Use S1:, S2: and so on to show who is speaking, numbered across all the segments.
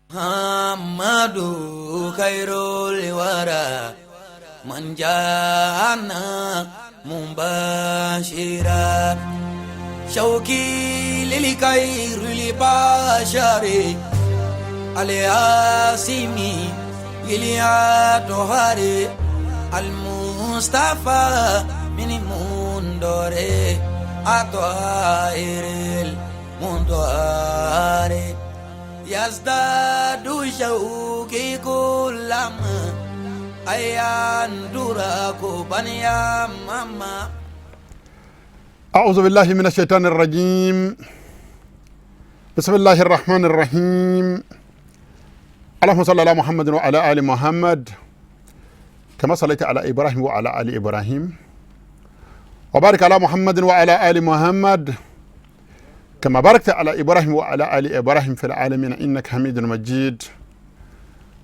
S1: Muhammadu khairul wara man jana mubashira shauki lil khairil bashari aliasimi iliatohari almustafa min mundore atoairil mundoare yazdadu shauki kulama ayandura baniya mama.
S2: أعوذ بالله من الشيطان الرجيم. بسم الله الرحمن الرحيم. اللهم صل على محمد وعلى آل محمد كما صليت على إبراهيم وعلى آل إبراهيم، وبارك على محمد وعلى آل محمد كما باركت على إبراهيم وعلى آل إبراهيم في العالمين إنك حميد مجيد.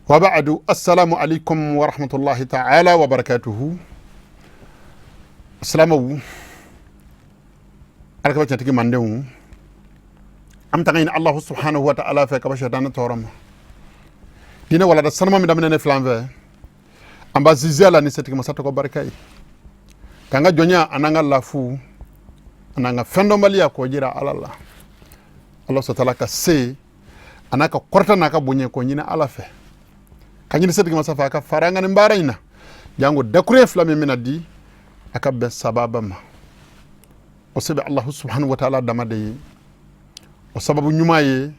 S2: وبعد، السلام عليكم ورحمة الله تعالى وبركاته. السلام ala kaba tiɲɛtigi mandenw, an bɛ taga ɲini Allahu subhanahu wa ta'ala fɛ ka bɔ sɛtanɛ tɔɔrɔ ma. Diinɛ walada sanuma min daminɛ ne filan fɛ, an b'a sinsin a la ni setigi masa tɔgɔ barika ye, k'an ka jɔnya an'an ka lafu an'an ka fɛndɔnbaliya k'o jira Ala la. Ala sɔtala ka se a n'a ka kɔrɔta n'a ka bonya k'o ɲini Ala fɛ, ka ɲini setigi masa fɛ a ka fara an ka nin baara in na, jango dakuruɲɛ fila min bɛna di, a ka bɛn sababa ma. O se bɛ Allahu subhanahu wa ta'ala dama de ye. O sababu ɲuman ye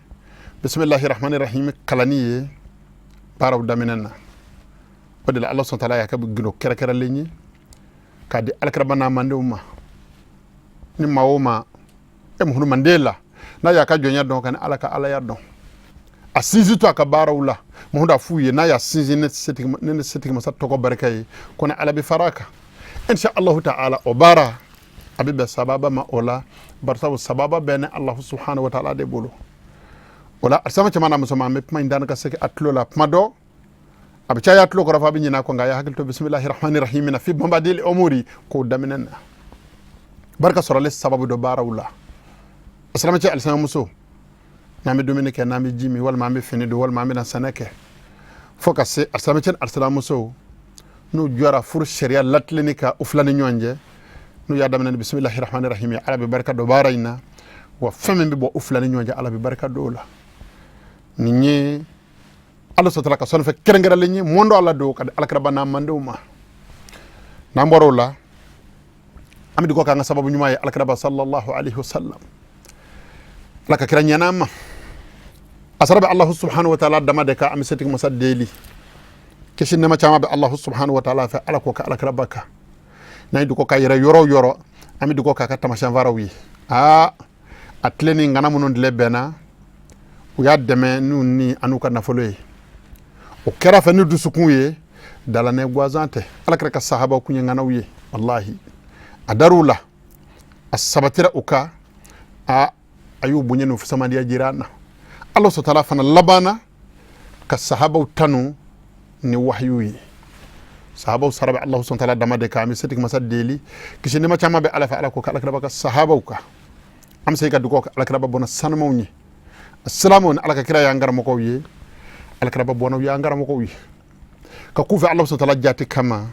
S2: bisimilahi rahmani rahim kalani ye baaraw daminɛ na. O de la Ala subhanahu wa ta'ala y'a kɛ gundo kɛrɛkɛrɛlen ye k'a di alakiraba n'a mandenw ma. Ni maa o maa e muhunu manden la, n'a y'a ka jɔnya dɔn ka ni Ala ka alaya dɔn, a sinsin to a ka baaraw la, muhunu a f'u ye n'a y'a sinsin ne setigi masa tɔgɔ barika ye ko ni Ala bɛ fara a kan insha Allahu ta'ala, o baara a bɛ bɛn sababa ma. O la barisabu sababa bɛɛ ni Allahu subhanahu wa ta'ala de bolo. O la sama caman na musoman, an bɛ kuma in dan ka segin a tulo la kuma dɔ, a bɛ caya tulo kɔrɔ fɔ a bɛ ɲinɛ a kɔ, nka a y'a hakili to bisimilahi rahmani rahim na fi mabadil umuri k'o daminɛ na barika sɔrɔli sababu dɔ baaraw la. Asilamɛcɛ, alisilamɛmuso, n'an bɛ dumuni kɛ, n'an bɛ ji min, walima an bɛ fini don, walima an bɛna sɛnɛ kɛ, fo ka se asilamɛcɛ ni alisilamɛmuso n'u jɔra furu sariya latilenni kan u fila ni ɲɔgɔn cɛ, n'u y'a daminɛ ni bisimilahi rahmani rahim ye, Ala bɛ barika don baara in na, wa fɛn min bɛ bɔ u fila ni ɲɔgɔn cɛ, Ala bɛ barika don o la. Nin ye Ala sɔtala ka sɔnni fɛ kɛrɛnkɛrɛnlen ye mɔndɔ Ala don ka di alakiraba n'a mandenw ma. N'an bɔra o la, an bɛ dugawu k'an ka sababu ɲuman ye alakiraba sallallahu alaihi wasallam, Ala ka kira ɲɛna an ma. A sara bɛ Allahu subhanahu wa ta'ala dama de kan. An bɛ setigi masa deli, kisi nɛɛma caman bɛ Allahu subhanahu wa ta'ala fɛ, Ala k'o kɛ alakiraba kan. N'an ye dugawu k'a yɛrɛ yɔrɔ o yɔrɔ, an bɛ dugawu k'a ka taamasiyɛn ye. Aa, a tile ni ŋana minnu tile bɛnna, u y'a dɛmɛ n'u ni an'u ka nafolo ye, o kɛra fɛ ni dusukun ye, dalanɛ gansan tɛ. Alakira ka sahabaw kun ye ŋanaw ye, walahi. A dar'u la, a sabatira u kan, a y'u bonya n'u fisamandiya jira an na. Ala sɔtala fana labanna ka sahabaw tanu ni wahiyu ye. Sahabaw sara bɛ Allahu subhanahu wa ta'ala dama de kan. An bɛ setigi masa deli, kisi nɛɛma caman bɛ Ala fɛ, Ala k'o kɛ alakiraba ka sahabaw kan. An bɛ se ka dugawu kɛ alakiraba bɔnna sanumaw ye. Asilamu ni Ala ka kira y'an karamɔgɔw ye, alakiraba bɔnnaw y'an karamɔgɔw ye, ka k'u fɛ Allahu subhanahu wa ta'ala jati kama,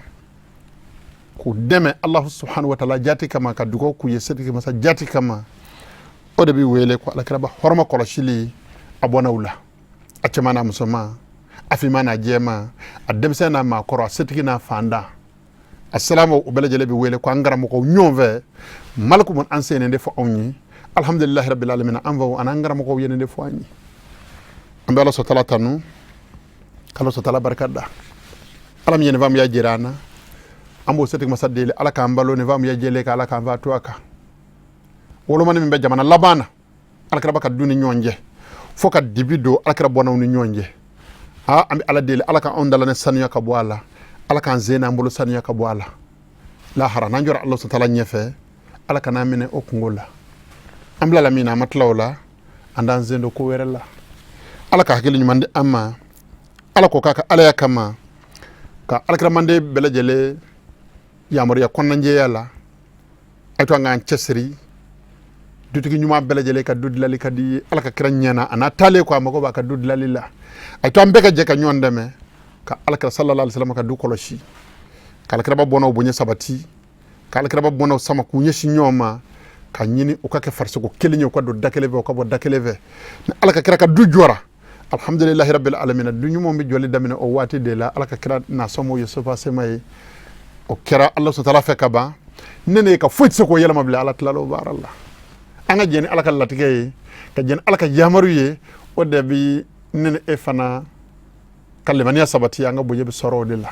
S2: k'u dɛmɛ Allahu subhanahu wa ta'ala jati kama, ka dugawu k'u ye setigi masa jati kama. O de bɛ wele ko alakiraba hɔrɔma kɔlɔsili a bɔnnaw la, a cɛman n'a musoman, a finman n'a jɛman, a denmisɛn n'a maakɔrɔ, a setigi n'a fandan. A silamɛw, o bɛɛ lajɛlen bɛ wele ko an karamɔgɔw ɲɔgɔn fɛ. Maliku mun an sen nin de fɔ anw ye. Alhamdulilahi rabbil alamin, an faw an'an karamɔgɔw ye nin de fɔ an ye. An bɛ Ala sɔtala tanu, k'Ala sɔtala barika da, Ala min ye nin faamuya jira an na. An b'o setigi masa deli, Ala k'an balo nin faamuya jɛlen kan, Ala k'an fa to a kan. Wolomani min bɛ jamana laban na, alakiraba ka du ni ɲɔgɔn cɛ, fo ka dibi don alakira bɔnnaw ni ɲɔgɔn cɛ. Aa, an bɛ Ala deli, Ala ka anw dalanɛ sanuya ka bɔ a la, Ala k'an sen n'an bolo sanuya ka bɔ a la. Lahara n'an jɔra Ala sɔtala ɲɛfɛ, Ala kan'an minɛ o kungo la. An bilala min na, an ma tila o la, an t'an sen don ko wɛrɛ la. Ala ka hakili ɲuman di an ma, Ala k'o k'a ka alaya kama, ka alakira manden bɛɛ lajɛlen yamaruya kɔnɔnajɛya la. A to an k'an cɛsiri. Dutigi ɲuman bɛɛ lajɛlen ka du dilali ka di Ala ka kira ɲɛna, a n'a taalen ko a mago b'a ka du dilali la. A to an bɛɛ ka jɛ ka ɲɔgɔn dɛmɛ ka Alakira sallallahu alaihi wasallam ka du kɔlɔsi, ka Alakiraba bɔnnaw bonya sabati, ka Alakiraba bɔnnaw sama k'u ɲɛsin ɲɔgɔn ma, ka ɲini u ka kɛ farisogo kelen ye, u ka don da kelen fɛ, u ka bɔ da kelen fɛ. Ni Ala ka kira ka du jɔra, alhamdulilahi rabbil alamin, du ɲumanw bɛ jɔli daminɛ o waati de la. Ala ka kira nasɔnmɔw ye sofa sema ye, o kɛra Ala sɔtala fɛ ka ban. Ne ne ka foyi tɛ se k'o yɛlɛma bilen. Ala tilala o baara la. An ka jɛn ni Ala ka latigɛ ye, ka jɛn ni Ala ka yamaru ye, o de bi ne ni e fana ka limaniya sabati. An ka bonya bɛ sɔrɔ o de la.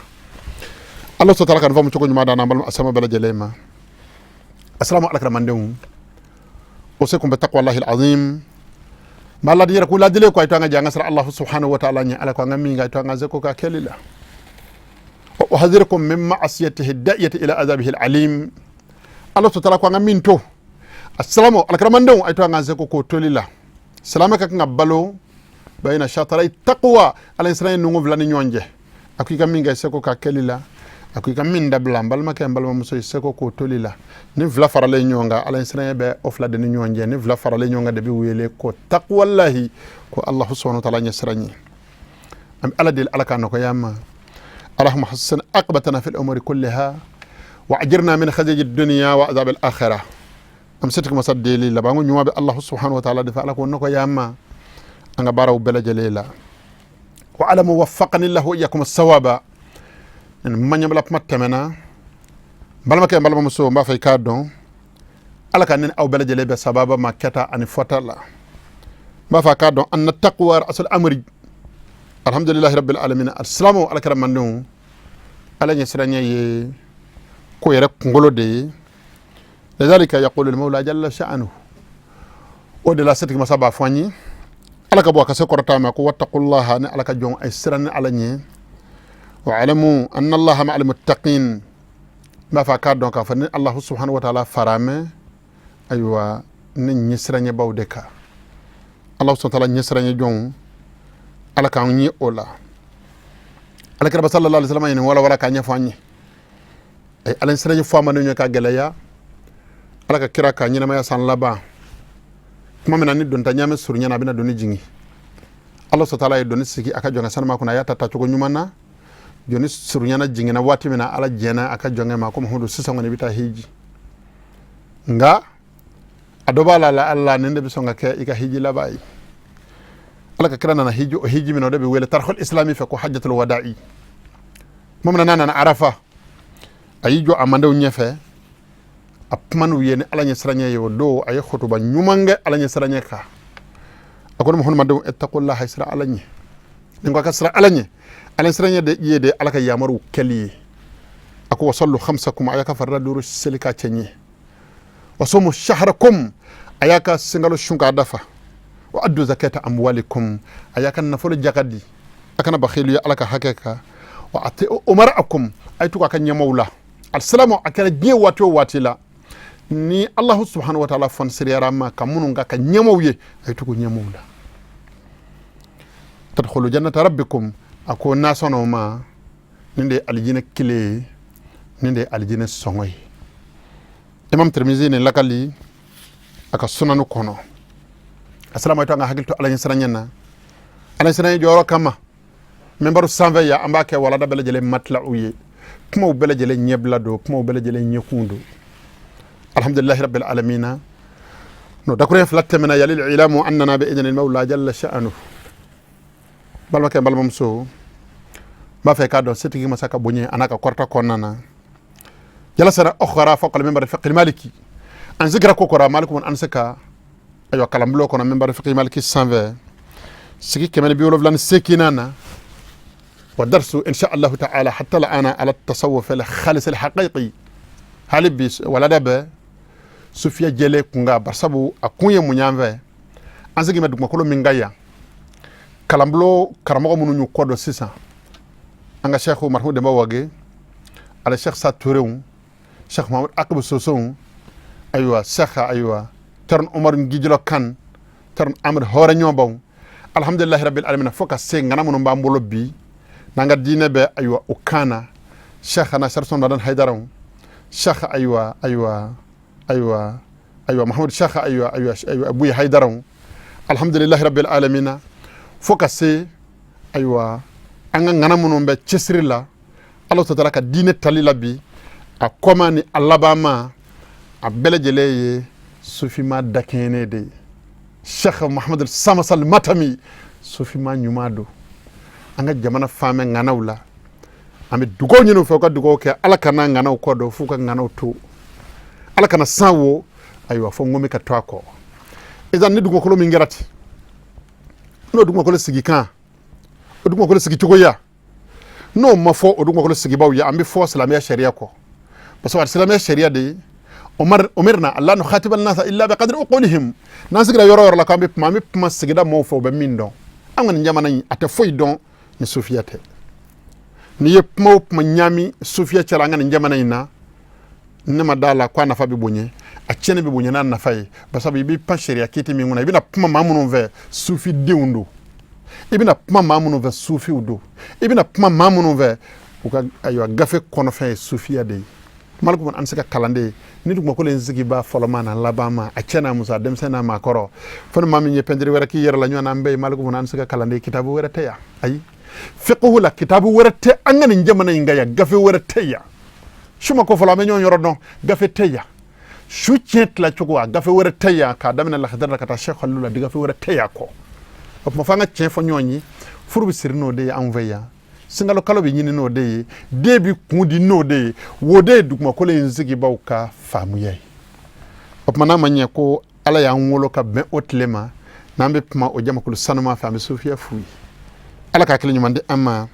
S2: Ala sɔtala ka nin faamu cogo ɲuman d'an n'an balima asama bɛɛ lajɛlen ma. Asalamu alakiramandenw, usikum bi taqwallahi alazim. Ma ladi yɛrɛ ko ladile ko ay to an ka jɛ an ka siran Allah subhanahu wa ta'ala ɲɛ. Ala ko an ka min kɛ, ay to an ka se ko ka kɛli la. Wa uhadhirukum min ma'asiyatihi da'iyati ila azabihi alim. Ala subhanahu ko an ka min to, asalamu alakiramandenw, ay to an ka se ko k'o toli la. Silamɛ ka kan ka balo bayina shatara taqwa, Ala siran ye nungu fila ni ɲɔgɔn cɛ. A ko i ka min kɛ, seko ka kɛli la. A ko i ka min dabila, n balimakɛ, n balimamuso, i seko k'o toli la. Ni fila faralen ɲɔgɔn kan, Ala siran bɛ o fila de ni ɲɔgɔn cɛ. Ni fila faralen ɲɔgɔn kan de bɛ wele ko taqwallahi, ko Allah subhanahu wa ta'ala ɲɛ siran ye. An bɛ Ala deli, Ala k'a nɔgɔya an ma. Allahumma hassin aqbatana fil umuri kulliha wa ajirna min khazyi dunya wa azab al akhirah. An bɛ setigi masa deli, labanko ɲuman bɛ Allah subhanahu wa ta'ala de fɛ. Ala k'o nɔgɔya an ma an ka baaraw bɛɛ lajɛlen la. Wa alamu waffaqani lahu wa iyyakum sawaba. Nin maɲabila kuma tɛmɛna. N balimakɛ, n balimamuso, n b'a fɛ i k'a dɔn, Ala ka ni aw bɛɛ lajɛlen bɛ sababa ma kɛta ani fɔta la. N b'a fɛ a k'a dɔn anna taqwa ra'sul amri. Alhamdulillahi rabbil alamin. Alisilamu, Ala kɛra mandenw, Ala ɲɛsiranɲɛ ye ko yɛrɛ kunkolo de ye. Lidhalika yaqulu al-mawla jalla sha'nuhu. O de la setigi masa b'a fɔ an ye, Ala ka bɔ a ka se kɔrɔta ma, ko wattaqullaha, ni Ala ka jɔn, ay siran ni Ala ɲɛ. Wa alamu anna Allaha ma'al muttaqin. N b'a fɛ a k'a dɔn k'a fɔ ni Allah subhanahu wa ta'ala faramɛ, ayiwa, ni ɲɛsiranɲɛbaw de kan. Allah subhanahu wa ta'ala ɲɛsiranɲɛ jɔnw, Ala k'an ye o la. Ala kira sallallahu alaihi wasallam ye nin walawala k'a ɲɛfɔ an ye. Ay Ala ɲɛsiranɲɛ fɔ a ma ne ɲɛ ka gɛlɛya. Ala ka kira ka ɲɛnamaya san laban tuma min na, ni donta ɲaamɛ surunyana, a bɛna doni jigin, Ala sɔtala ye doni sigi a ka jɔnkɛ sanuma kunna. A y'a ta tacogo ɲuman na. Doni surunyana, jiginna waati min na, Ala jɛnna a ka jɔnkɛ ma ko Mahamadu, sisan kɔni i bɛ taa hiji. Nka a dɔ b'a la, la Ala nin de bɛ sɔn ka kɛ i ka hiji laban ye. Ala ka kira nana hiji, o hiji min na, o de bɛ wele tarihul islami fɛ ko hajjatul wada'i. Tuma min na n'a nana Arafa, a y'i jɔ a mandenw ɲɛfɛ, a kuman'u ye ni Ala ɲɛsiranɲɛ ye. O don a ye kutuba ɲuman kɛ Ala ɲɛsiranɲɛ kan. A ko ni muhammadenw, ittaqullaha, sira Ala ɲɛ. Nin ko a ka sira Ala ɲɛ, Ala ɲɛsiranɲɛ de ye de Ala ka yamaruw kɛli ye. A ko wasallu khamsakum, a y'a ka farida duuru seli k'a cɛ ɲɛ. Wasumu shahrakum, a y'a ka sunkalo sun k'a dafa. Wa addu zakata amwalikum, a y'a ka nafolo jaka di, a kana bakhilu ye Ala ka hakɛ kan. Wa ati umaraakum, a ye tugu a ka ɲɛmaw la. Alisilamu, a kɛra diɲɛ waati o waati la, ni Allahu subhanahu wa ta'ala fɔnisiriyara ma ka minnu ka ɲɛmaw ye, a ye tugu ɲɛmaw la. Tadkhulu jannata rabbikum, a ko n'a sɔnna o ma, nin de ye alijinɛ kile ye, nin de ye alijinɛ sɔngɔ ye. Imam Tirimizi nin lakali a ka sunanu kɔnɔ. Asalamu alaikum. An ka hakili to Ala ɲɛsiranɲɛ na, Ala ɲɛsiranɲɛ jɔyɔrɔ kama. Mɛnbaru sanfɛ yan, an b'a kɛ walada bɛɛ lajɛlen matila'u ye, kumaw bɛɛ lajɛlen ɲɛbila don, kumaw bɛɛ lajɛlen ɲɛkun don. Alhamdulillahi rabbil alamina. No dakuruɲɛ fila tɛmɛna. Yalil ilamu annana bi idnil mawla jalla sha'anu. Balimakɛ, balimamuso, n b'a fɛ k'a dɔn setigi masa ka bonya a n'a ka kɔrɔta kɔnɔna na. Jalasana ukhra fawqa al-minbar fiqh maliki, an sigira ko kɔrɔ malikum, an se ka ayiwa kalanbulon kɔnɔ minbar fiqh maliki sanfɛ, sigi 178nan na. Wa darsu insha Allah ta'ala hatta al'ana ala tasawuf al khalis al haqiqi. Hali bi walada bɛ sufiya jɛlen kunkan, barisabu a kun ye mun y'an fɛ? An sigi bɛ dugumakolo min kan yan, kalanbulon karamɔgɔ minnu y'u kɔ dɔn sisan, an ka Cheikh Marhum Demba Wage, ala Cheikh Sa Tourew, Cheikh Mahamad Akibu Sosow, ayiwa Cheikh, ayiwa Thierno Umar Ngijilo Kan, Thierno Amadu Hɔrɛ Ɲɔbaw, alhamdulilahi rabbil alamin, fo ka se ŋana minnu b'an bolo bi n'an ka diinɛ bɛ ayiwa o kan na, Cheikh na Sarson Madan Haidaraw, Cheikh ayiwa ayiwa ayiwa Ayiwa, Mahamadu Shaka, ayiwa, ayiwa, ayiwa, Buye Hayidaraw, alhamdulilahi rabbil alamina. Fo ka se, ayiwa, an ka ŋana minnu bɛ cɛsiri la Ala taala ka diinɛ tali la bi, a kɔma ni a labanma, a bɛɛ lajɛlen ye sufima dakɛɲɛnen de ye. Sheikh Mahamadu Samasal Matami, sufima ɲuman don. An ka jamana faamɛ ŋanaw la, an bɛ dugaw ɲini u fɛ, u ka dugaw kɛ Ala kana ŋanaw kɔ don f'u ka ŋanaw to, Ala kana san wo, ayiwa, fo ŋomi ka to a kɔ. Idan ni dugukolo min kɛra ten, n'o dugukolo sigikan, o dugukolo sigicogoya, n'o ma fɔ o dugukolo sigibaw ye, an bɛ fɔ silamɛya sariya kɔ, parce que silamɛya sariya de ye umirna alla nukhatiba nasa illa bi qadri uqulihim. N'an sigira yɔrɔ yɔrɔ la k'an bɛ kuma, an bɛ kuma sigida mɔgɔw fɛ, u bɛ min dɔn. An ka nin jamana in, a tɛ foyi dɔn ni sufiya tɛ. N'i ye kuma o kuma ɲaami sufiya cɛla an ka nin jamana in na, ne ma d'a la ko a nafa bɛ bonya, a tiɲɛni bɛ bonya n'a nafa ye. Basabu i bɛ pan sariya kiti min kɔnɔ, i bɛna kuma maa minnu fɛ, sufidenw don. I bɛna kuma maa minnu fɛ, sufiw don. I bɛna kuma maa minnu fɛ, u ka, ayiwa, gafe kɔnɔfɛn ye sufiya de ye. Maliku, an bɛ se ka kalanden ye ni dugumakolo in sigibaa fɔlɔma n'a laban ma, a cɛ n'a muso, a denmisɛn n'a maakɔrɔ, fo ni maa min ye pɛntiri wɛrɛ k'i yɛrɛ la ɲɔgɔn na, an bɛɛ ye Maliku, an bɛ se ka kalanden. Kitabu wɛrɛ tɛ yan, ayi, fiqhu la kitabu wɛrɛ tɛ an ka nin jamana in kan yan, gafe wɛrɛ tɛ yan. Su ma ko fɔlɔ, an bɛ ɲɔgɔn yɔrɔ dɔn, gafe tɛ yan. Su tiɲɛ tilacogo, a gafe wɛrɛ tɛ yan. K'a daminɛ Lakidari la ka taa Sɛki Halilu la, gafe wɛrɛ tɛ yan kɔ. O tuma fo an ka tiɲɛ fɔ ɲɔgɔn ye. Furu bɛ siri n'o de ye anw fɛ yan, sunkalo kalo bɛ ɲini n'o de ye, den bɛ kun di n'o de ye, wo de ye dugumakolo in sigibaw ka faamuya ye. O tuma n'a ma ɲɛ ko Ala y'an wolo ka bɛn o tile ma, n'an bɛ kuma o jamakulu sanuma fɛ, an bɛ sufiya f'u ye. Ala ka hakili ɲuman di an ma.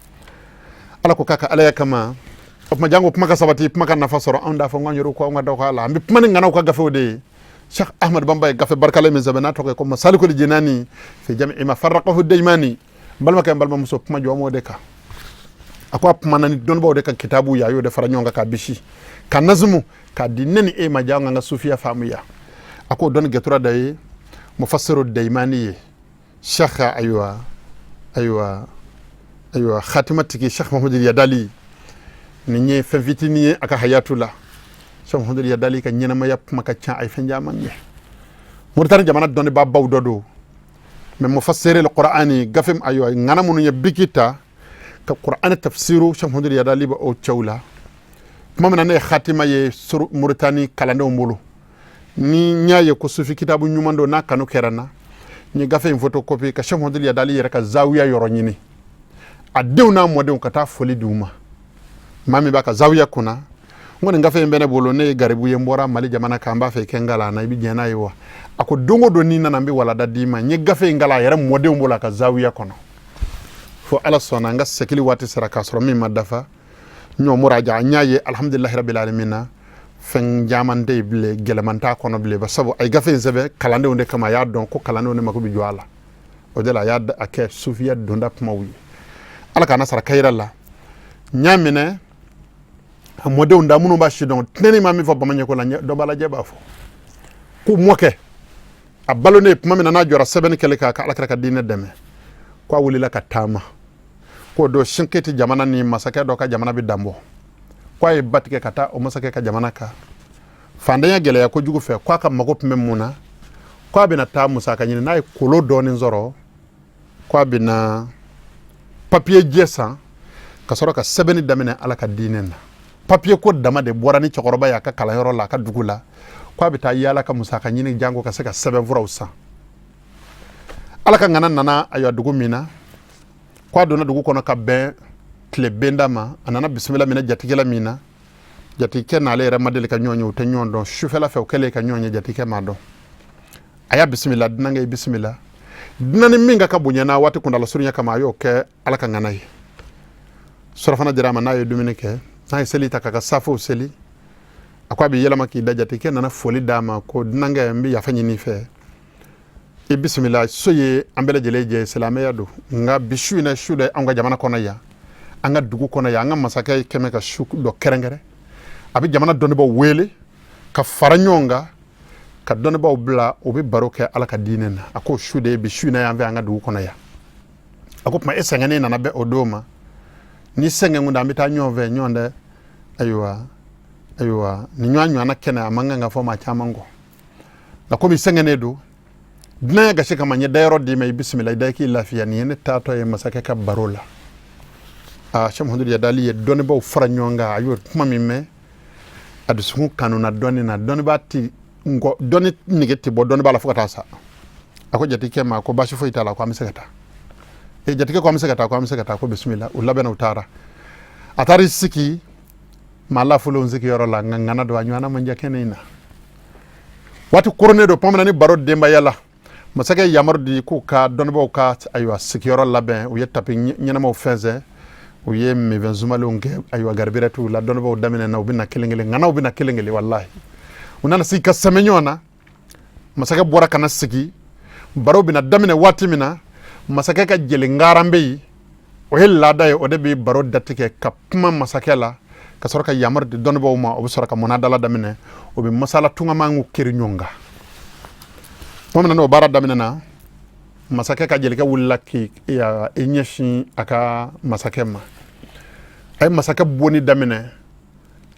S2: Ala ko k'a ka alaya kama. O tuma janko kuma ka sabati, kuma ka nafa sɔrɔ, anw t'a fɔ k'an yɛrɛ ko anw ka dɔ k'a la. An bɛ kuma ni ŋanaw ka gafew de ye. Cheikh Ahmad Bamba ye gafe barikalen min sɛbɛn n'a tɔgɔ ye ko Masalikul Jinani fi jami'i ma farraqahu Daymani. N balimakɛ, n balimamuso, kuma jɔ m'o de kan. A ko a kumana ni dɔnnibaaw de ka kitabu ye, a y'o de fara ɲɔgɔn kan k'a bisi ka nazumu k'a di ne ni e ma, jango an ka sufiya faamuya. A k'o dɔnni gɛtura da ye mufassiru Daymani ye, Cheikh, ayiwa, ayiwa, ayiwa, khatima tigi Cheikh Mahamadu Yadali. Nin ye fɛn fitinin ye a ka hayatu la. Cheikh Mahamadu Yadali ka ɲɛnamaya kuma ka ca, a ye fɛn caman kɛ. Moritani jamana dɔnnibaabaw dɔ don, mais mufassiri al-Qur'ani gafe, ayiwa, ŋana minnu ye biki ta ka Qur'ani tafsiru, Cheikh Mahamadu Yadali bɛ o cɛw la. Tuma min na ne ye khatima ye Moritani kalandenw bolo, ni n y'a ye ko sufi kitabu ɲuman don, n'a kanu kɛra n na, n ye gafe in photocopie ka Cheikh Mahamadu Yadali yɛrɛ ka zawiya yɔrɔ ɲini, a denw n'a mɔdenw, ka taa foli di u ma. Maa min b'a ka zawiya kunna, n ko nin gafe in bɛ ne bolo, ne ye garibu ye, n bɔra Mali jamana kan, n b'a fɛ i kɛ n kalan na, i bɛ diɲɛ n'a ye wa? A ko don o don n'i nana, n bɛ walada d'i ma. N ye gafe in kalan a yɛrɛ mɔdenw bolo a ka zawiya kɔnɔ, fo Ala sɔnna n ka segili waati sera k'a sɔrɔ min ma dafa, n y'o muraja, n y'a ye, alhamdulilahi rabbil alamina, fɛn caman tɛ yen bilen, gɛlɛman t'a kɔnɔ bilen. Ba sabu a ye gafe in sɛbɛn kalandenw de kama, a y'a dɔn ko kalandenw de mako bɛ jɔ a la. O de la a y'a a kɛ sufiya donda kumaw ye. Ala k'a nasara kayira la. N y'a minɛ a mɔdenw da, minnu b'a si dɔn, tɛnɛni ma min fɔ bamaɲɛko la, dɔ b'a lajɛ, b'a fɔ k'u mɔkɛ a balonen tuma min na, n'a jɔra sɛbɛnni kɛlen k'a ka Alakira ka diinɛ dɛmɛ, ko a wulila ka taama, k'o don Sinkiti jamana ni masakɛ dɔ ka jamana bɛ danbɔ, ko a ye ba tigɛ ka taa o masakɛ ka jamana kan. Fantanya gɛlɛya kojugu fɛ, ko a ka mago tun bɛ mun na, ko a bɛna taa musaka ɲini, n'a ye kolo dɔɔnin sɔrɔ, ko a bɛna papiye jɛ san ka sɔrɔ ka sɛbɛnni daminɛ Ala ka diinɛ na. Papiye ko dama de bɔra ni cɛkɔrɔba ye a ka kalanyɔrɔ la, a ka dugu la, ko a bɛ taa yaala ka musaka ɲini janko ka se ka sɛbɛnfuraw san. Ala ka ŋana nana, ayiwa, dugu min na, ko a donna dugu kɔnɔ ka bɛn tile benda ma, a nana bisimila minɛ jatigɛla min na, jatigikɛ n'ale yɛrɛ ma deli ka ɲɔgɔn ye, u tɛ ɲɔgɔn dɔn. Sufɛla fɛ, u kɛlen ka ɲɔgɔn ye, jatigikɛ m'a dɔn. A y'a bisimila, dunankɛ ye bisimila. Dunan ni min ka ka bonya n'a waati kundala surunya kama, a y'o kɛ Ala ka ŋana ye. Surafana dira a ma, n'a ye dumuni kɛ, n'a ye seli ta k'a ka safow seli, a ko a bɛ yɛlɛma k'i da. Jatigikɛ nana foli d'a ma ko dunankɛ, n bɛ yafa ɲini i fɛ, i bisimila. So ye an bɛɛ lajɛlen jɛ, silamɛya don, nka bi su in na, su dɔ an ka jamana kɔnɔ yan, an ka dugu kɔnɔ yan, an ka masakɛ kɛmɛ ka su dɔ kɛrɛnkɛrɛn, a bɛ jamana dɔnnibaaw wele ka fara ɲɔgɔn kan, ka dɔnnibaaw bila, u bɛ baro kɛ Ala ka diinɛ na. A ko su de ye bi su in na yan fɛ an ka dugu kɔnɔ yan. A ko tuma e sɛgɛnnen nana bɛn o don ma, ni sɛgɛn kun an bɛ taa ɲɔgɔn fɛ ɲɔgɔn dɛ. Ayiwa, ayiwa, nin ɲɔgɔn ɲɔgɔnna kɛnɛ, a man kan ka fɔ maa caman kɔ. Nka komi sɛgɛnnen don dunanya gasi kama, n ye dayɔrɔ d'i ma, i bisimila, i da i k'i lafiya. Nin ye ne taatɔ ye masakɛ ka baro la. Aa, Sɛki Muhamadu Yadali ye dɔnnibaaw fara ɲɔgɔn kan. A y'o kuma min mɛn, a dusukun kanuna dɔnni na. Dɔnnibaa ti nkɔ, dɔnni nege tɛ bɔ dɔnnibaa la fo ka taa sa. A ko jatigikɛ ma ko baasi foyi t'a la, ko an bɛ se ka taa. E jatigikɛ ko an bɛ se ka taa, ko an bɛ se ka taa, ko bisimila. U labɛnna, u taara. A taara i sigi maa lafulenw sigiyɔrɔ la, nka ŋana don, a ɲɔgɔnna man ca kɛnɛ in na. Waati koronnen don tuma min na ni baro denbaya la, masakɛ ye yamaru di k'u ka dɔnnibaaw ka, ayiwa, sigiyɔrɔ labɛn. U ye tapi ɲɛnamaw fɛnsɛn, u ye minfɛn sumalenw kɛ, ayiwa, garibirɛtiw la. Dɔnnibaaw daminɛna, u bɛ na kelen kelen, ŋanaw bɛ na kelen kelen. Walahi, u nana sigi ka sɛmɛ ɲɔgɔn na. Masakɛ bɔra ka na sigi. Baro bɛna daminɛ waati min na, masakɛ ka jeli ngaran bɛ yen, o ye laada ye, o de bɛ baro datigɛ ka kuma masakɛ la, ka sɔrɔ ka yamaru di dɔnnibaaw ma. O bɛ sɔrɔ ka munadala daminɛ, o bɛ masala tungamanw kiri ɲɔgɔn kan. Tuma min na n'o baara daminɛna, masakɛ ka jelikɛ wulila k'i ɲɛsin a ka masakɛ ma. A ye masakɛ bonni daminɛ.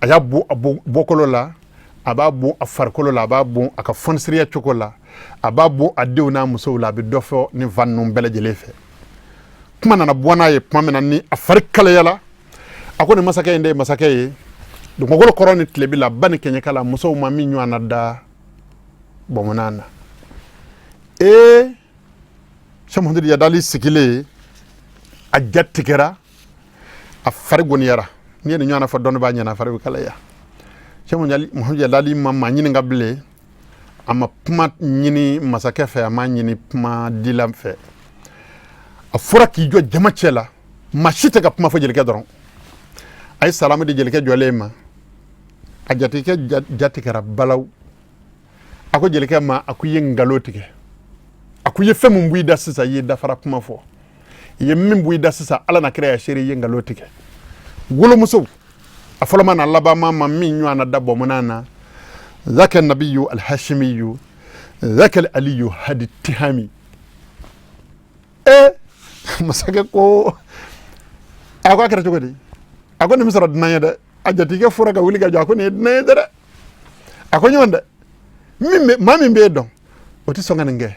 S2: A y'a bon a bɔkolo la, a b'a bon a farikolo la, a b'a bon a ka fɔnisiriya cogo la, a b'a bon a denw n'a musow la. A bɛ dɔ fɔ nin fan ninnu bɛɛ lajɛlen fɛ. Kuma nana bɔ n'a ye tuma min na ni a fari kalayala, a ko nin masakɛ in de ye masakɛ ye dugukolo kɔrɔn ni tilebi la, ba ni kɛɲɛka la, musow ma min ɲɔgɔn na da bamanan na. Ee, Sɛki Muhamadu Yadali sigilen, a ja tigɛra, a fari goniyara. N'i ye nin ɲɔgɔn fɔ dɔnni b'a ɲɛna, a fari bɛ kalaya. Sɛki Muhamadu Yadali ma maa ɲininka bilen. A ma kuma ɲini masakɛ fɛ, a ma ɲini kuma dila fɛ. A fɔra k'i jɔ jama cɛ la, maa si tɛ ka kuma fɔ jelikɛ dɔrɔn. A ye salamu di jelikɛ jɔlen ma. A jatigikɛ ja tigɛra balawu. A ko jelikɛ ma, a ko i ye nkalon tigɛ. A ko i ye fɛn min bɔ i da sisan, i ye dafara kuma fɔ. I ye min bɔ i da sisan, Ala na kira ya seere, i ye nkalon tigɛ. Wolomuso a fɔlɔma n'a labanma ma min ɲɔgɔn na da bamanan na. Zaka nabiyu alhashimiyu zaka aliyu hadi tihami. E masakɛ ko, a ko a kɛra cogo di? A ko nin bɛ sɔrɔ dunan ye dɛ. A jatigikɛ fɔra ka wuli ka jɔ. A ko nin ye dunan ye dɛ. A ko ɲɔgɔn dɛ, min bɛ maa min b'e dɔn, o tɛ sɔn ka nin kɛ.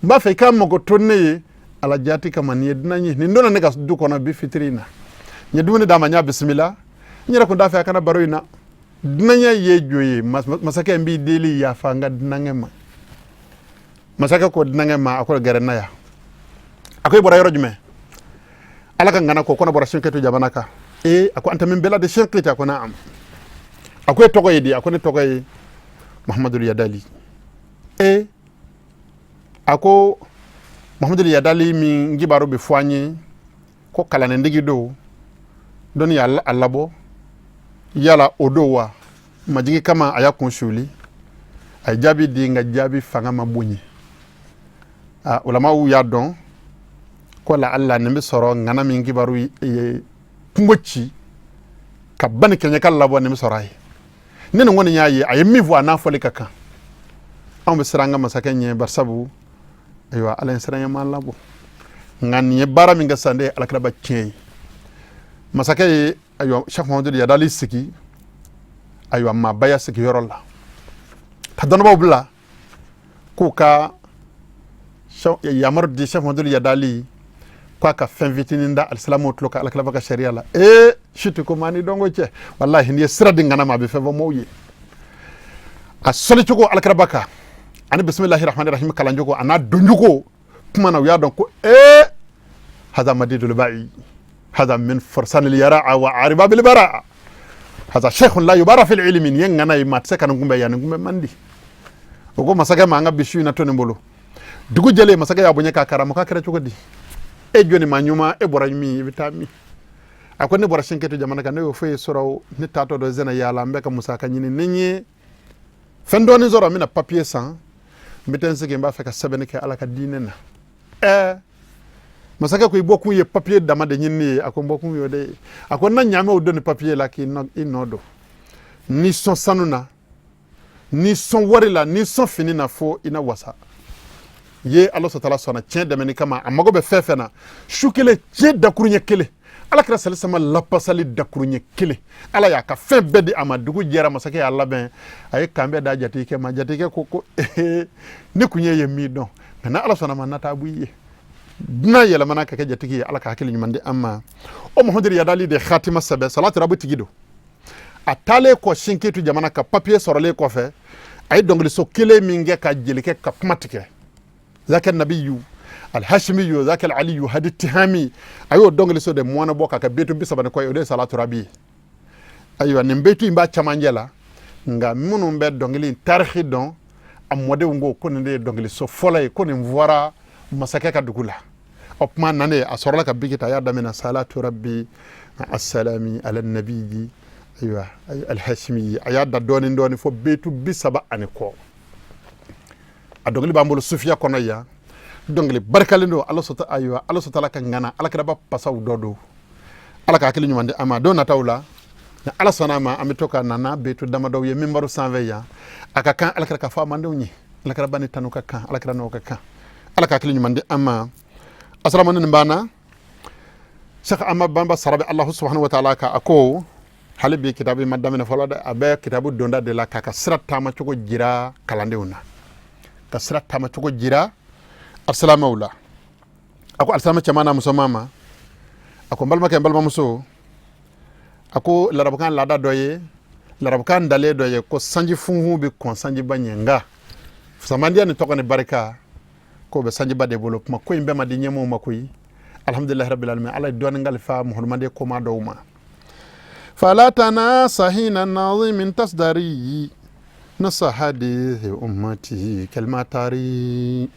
S2: N b'a fɛ i k'a mago to ne ye Ala jati kama. Nin ye dunan ye, nin donna ne ka du kɔnɔ bi fitiri in na, n ye dumuni d'a ma, n y'a bisimila. N yɛrɛ kun t'a fɛ a kana baro in na. Dunanya ye jo ye. Masakɛ, n b'i deli, yafa n ka dunankɛ ma. Masakɛ ko dunankɛ ma, a ko gɛrɛ n na yan. A ko i bɔra yɔrɔ jumɛn? Ala ka ŋana ko ko ne bɔra Sɛnkitu jamana kan. Ee, a ko anta min biladi Sɛnkitu? A ko naam. A ko e tɔgɔ ye di? A ko ne tɔgɔ ye Mahamadu Yadali. Ee, a ko Mahamadu Yadali min kibaru bɛ fɔ an ye ko kalannentigi don, dɔnni y'a labɔ, yala o don wa? Majigi kama, a y'a kun suli. A ye jaabi di, nka jaabi fanga ma bonya. A ulamaw y'a dɔn ko la alla nin bɛ sɔrɔ ŋana min kibaru ye kungo ci ka ba ni kɛɲɛka labɔ, nin bɛ sɔrɔ a ye. Ne nin kɔni y'a ye, a ye min fɔ, a n'a fɔli ka kan. Anw bɛ siran an ka masakɛ ɲɛ, barisabu, ayiwa, Ala ye siran ɲɛmaa labɔ. Nka nin ye baara min kɛ sisan de ye alakiraba tiɲɛ ye. Masakɛ ye, ayiwa, Sɛki Mahamadu Yadali sigi, ayiwa, maabaya sigiyɔrɔ la, ka dɔnnibaaw bila k'u ka yamaru di Sɛki Mahamadu Yadali k'a ka fɛn fitinin da alisilamɛw tulo kan alakiraba ka sariya la. Ee, si ko maa ni dɔnko cɛ, walahi, n'i ye sira di ŋana ma, a bɛ fɛn fɔ maaw ye. A sɔlicogo alakiraba kan ani bisimilahi rahmani rahim kalancogo a n'a doncogo kuma na, u y'a dɔn ko ee, haza madidul ba'i, haza min fursanil yara'a wa aribabil bara'a, haza sheikhun la yubara fil ilmi. Nin ye ŋana ye, maa tɛ se ka nin kunbɛn yan, nin kunbɛn man di. O ko masakɛ ma, an ka bi su in na to nin bolo. Dugu jɛlen, masakɛ y'a bonya k'a karama. K'a kɛra cogo di? E jɔni maa ɲuman, e bɔra min, i bɛ taa min? A ko ne bɔra Sɛnketu jamana kan, ne y'o foyi sɔrɔ, ne taatɔ dɔ zɛnɛ yaala, n bɛ ka musaka ɲini. Ni n ye fɛn dɔɔnin sɔrɔ, n bɛna papiye san, n bɛ taa n sigi, n b'a fɛ ka sɛbɛnni kɛ Ala ka diinɛ na. Ɛɛ, masakɛ ko i bɔkun ye papiye dama de ɲinini ye? A ko n bɔkun y'o de ye. A ko n na ɲaamɛw don ni papiye la k'i nɔ don. N'i sɔn sanu na, n'i sɔn wari la, n'i sɔn fini na, fo i na wasa ye. Ala sɔtala sɔnna tiɲɛ dɛmɛni kama, a mago bɛ fɛn fɛn na su kelen, tiɲɛ dakuruɲɛ kelen. Ala kira sali sama lapasali dakuruɲɛ kelen, Ala y'a ka fɛn bɛɛ di a ma. Dugu jɛra, masakɛ y'a labɛn, a ye kanbɛn da jatigikɛ ma. Jatigikɛ ko ne kun ye min dɔn, nka n'Ala sɔnna ma, na taa bɔ i ye. Dunan yɛlɛmana ka kɛ jatigi ye. Ala ka hakili ɲuman di an ma. O Muhamadu Yadali de khatima sɛbɛn, salatu rabu tigi don. A taalen kɔ Sinkitu jamana ka papiye sɔrɔlen kɔfɛ, a ye dɔnkiliso kelen min kɛ ka jelikɛ ka kuma tigɛ, zaka nabiyu alhashimiyu zaka aliyu hadi tihami, a y'o dɔnkiliso de mɔnɛ bɔ k'a kɛ betu 30 ni kɔ ye. O de ye salatu rabi ye. Ayiwa, nin betu in b'a camancɛ la, nka minnu bɛ dɔnkili in tariki dɔn, a mɔdenw ko nin de ye dɔnkiliso fɔlɔ ye, ko nin fɔra masakɛ ka dugu la. O kuma nanen, a sɔrɔla ka biki ta, a y'a daminɛ salatu rabbi assalami ala nabiji, ayiwa, alhashimi. A y'a da dɔɔni dɔɔni fo betu 30 ani kɔ. A dɔnkili b'an bolo sufiya kɔnɔ yan. Dɔnkili barikalen don. Ala sɔta, ayiwa, Ala sɔtala ka ŋana alakiraba pasaw dɔ don. Ala ka hakili ɲuman di an ma. Don nataw la, ni Ala sɔnna a ma, an bɛ to ka nana betu damadɔw ye minbaru sanfɛ yan. A ka kan alakira ka fɔ a mandenw ye. Alakiraba ni tanu ka kan, alakira n'o ka kan. Ala ka hakili ɲuman di an ma. Asalamu nin banna. Cheikh Ahmad Bamba sara bɛ Allahu subhanahu wa ta'ala ka. A ko hali bi kitabu ma daminɛ fɔlɔ dɛ, a bɛ kitabu donda de la k'a ka sira taamacogo jira kalandenw na, ka sira taamacogo jira alisilamɛw la. A ko alisilamɛ cɛman n'a musoman ma, a ko n balimakɛ, n balimamuso, a ko larabukan laada dɔ ye, larabukan dalen dɔ ye, ko sanji funfun bɛ kɔn sanjiba ɲɛ, nka fisamandiya ni tɔgɔ ni barika k'o bɛ sanjiba de bolo. Kuma ko in bɛɛ ma di ɲɛmɔgɔw ma koyi. Alhamdulilahi rabbil alamin, Ala ye dɔɔnin kalifa muhammaden koma dɔw ma. Fala tanasa hina nazimin tasdari nasa hadithi ummati kalmatari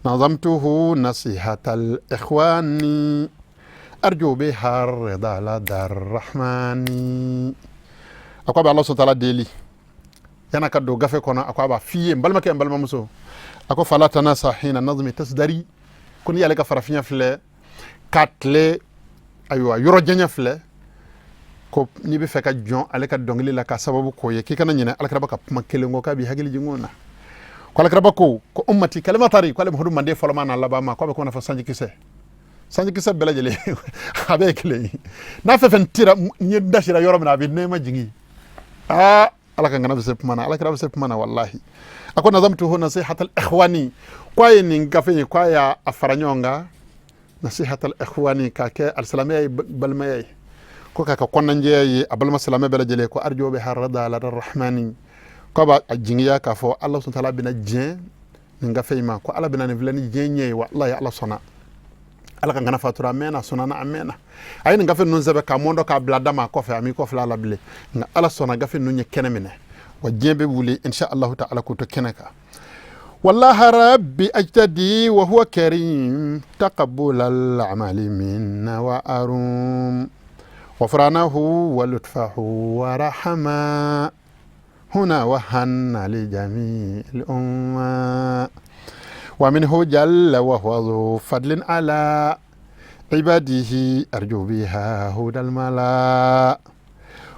S2: nazamtuhu nasihatal ikhwani arju biha rida lada rahmani. A ko a bɛ Ala subhanahu wa ta'ala deli yana ka don gafe kɔnɔ. A ko a b'a f'i ye, n balimakɛ, n balimamuso, a ko fala tanasa hina nazmi tasdari, ko n'i y'ale ka farafinya filɛ ka tile, ayiwa, yɔrɔ janya filɛ, ko n'i bɛ fɛ ka jɔn ale ka dɔnkili la ka sababu k'o ye, k'i kana ɲinɛ alakiraba ka kuma kelen kɔ, k'a b'i hakili jigin o na. Ko alakiraba ko ummati kalimatari, ko ale Muhamadu manden fɔlɔma n'a laban ma, ko a bɛ komi n'a fɔ sanjikisɛ. Sanjikisɛ bɛɛ lajɛlen a bɛɛ ye kelen ye. N'a fɛn fɛn tira, n ye dasira yɔrɔ min na, a bɛ nɛɛma jigin. Aa, Ala ka ŋana bɛ se kuma na, alakira bɛ se kuma na walahi. A ko nazamtuhu nasihatal ikhwani, ko a ye nin gafe in, ko a y'a fara ɲɔgɔn kan nasihatal ikhwani, k'a kɛ alisilamɛya ye, balimaya ye, ko k'a ka kɔnɔnajɛya ye a balima silamɛ bɛɛ lajɛlen. Ko arjo biha rida lada rahmani, ko a b'a jigiya k'a fɔ Ala subhanahu wa ta'ala bɛna diɲɛ nin gafe in ma, ko Ala bɛna nin filɛ ni diɲɛ ɲɛ ye. Walahi, Ala sɔnna. Ala ka ŋana fatura a mɛnna, sɔnna a mɛnna. A ye nin gafe ninnu sɛbɛn k'a mɔndɔ k'a bila dama kɔfɛ, a m'i kɔfilɛ a la bilen, nka Ala sɔnna, gafe ninnu ye kɛnɛ minɛ wa diɲɛ bɛ wuli insha Allahu ta'ala k'u to kɛnɛ kan. Wallahi rabbi ajtadi wa huwa karim taqabbal al-amali minna wa arum غفرانه ولطفه ورحمه هنا وهن لجميع الأمة ومنه جل وهو ذو فضل على عباده أرجو بها هدى الملا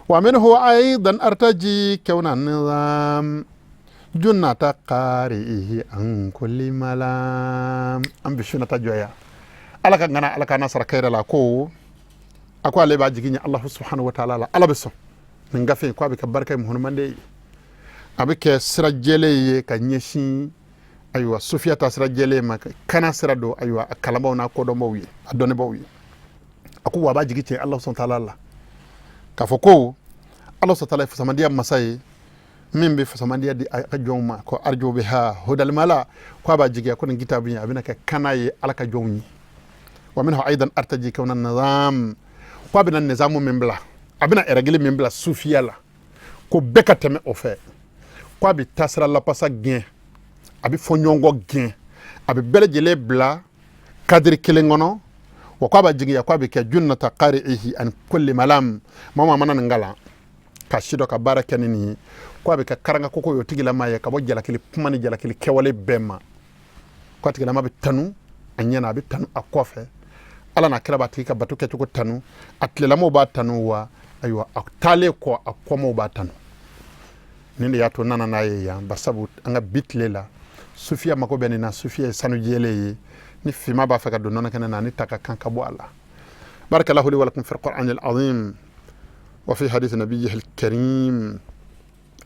S2: ومنه أيضا أرتجي كون النظام جنة قارئه عن كل ملام. أم بشونة جويا ala ka ŋana, Ala ka nasara kɛrɛ la. Ko a ko ale b'a jigin Allahu subhanahu wa ta'ala la, Ala bɛ sɔn nin gafe ko a bɛ kɛ barika ye muhammaden ye, a bɛ kɛ sira jɛlen ye ka ɲɛsin, ayiwa, sofiya ta sira jɛlen ma, kana sira don, ayiwa, a kalanbaw n'a kodɔnbaw ye, a dɔnnibaw ye. A ko wa a b'a jigi cɛ Ala subhanahu wa ta'ala la k'a fɔ ko Ala subhanahu wa ta'ala ye fasamandiya masa ye min bɛ fasamandiya di a ka jɔnw ma. Ko arjo biha hudalimala, ko a b'a jigiya ko nin kitabu in a bɛna kɛ kana ye Ala ka jɔnw ye. Wa minhu aidan artaji kawna nizam, ko a bɛna nizamu min bila, a bɛna ɛrɛgili min bila sufiya la, ko bɛɛ ka tɛmɛ o fɛ, ko a bɛ taasira lapasa gɛn, a bɛ fɔɲɔgɔnkɔ gɛn, a bɛ bɛɛ lajɛlen bila kadiri kelen kɔnɔ. Wa ko a b'a jigiya ko a bɛ kɛ junnata qari'ihi an kulli malam, maa maa mana nin kalan ka si dɔ ka baara kɛ ni nin ye, ko a bɛ kɛ karanga koko ye o tigilama ye ka bɔ jalakili kuma ni jalakili kɛwale bɛɛ ma. Ko a tigilama bɛ tanu a ɲɛna, a bɛ tanu a kɔfɛ, Ala n'a kira b'a tigi ka bato kɛcogo tanu, a tilelamaw b'a tanu, wa ayiwa, a taalen kɔ, a kɔmaw b'a tanu. Nin de y'a to nana n'a ye yan, barisabu an ka bi tile la, sufiya mako bɛ nin na. Sufiya ye sanu jɛlen ye. Ni finma b'a fɛ ka don nɔnɔ kɛnɛ na, ni ta ka kan ka bɔ a la. بارك الله لي ولكم في القرآن العظيم وفي حديث نبيه الكريم،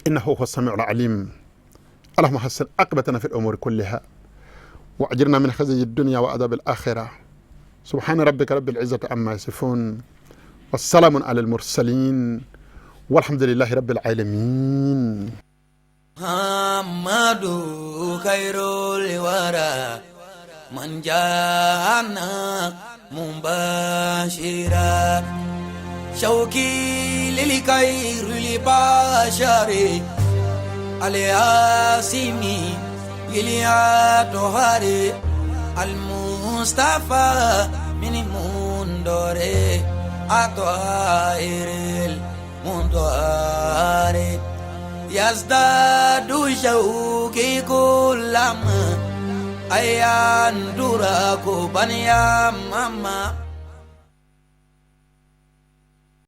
S2: إنه هو السميع العليم. اللهم حسن عاقبتنا في الأمور كلها وأجرنا من خزي الدنيا وعذاب الآخرة. سبحان ربك رب العزة عما يصفون، والسلام على المرسلين، والحمد لله رب العالمين.
S1: محمد خير الورى من جاءنا مبشرا، شوقي للخير البشر الياسمي الأطهار المصطفى من منذر أطهر المنذر. يزداد شوقي كلما أيان دراكو بنيا ماما.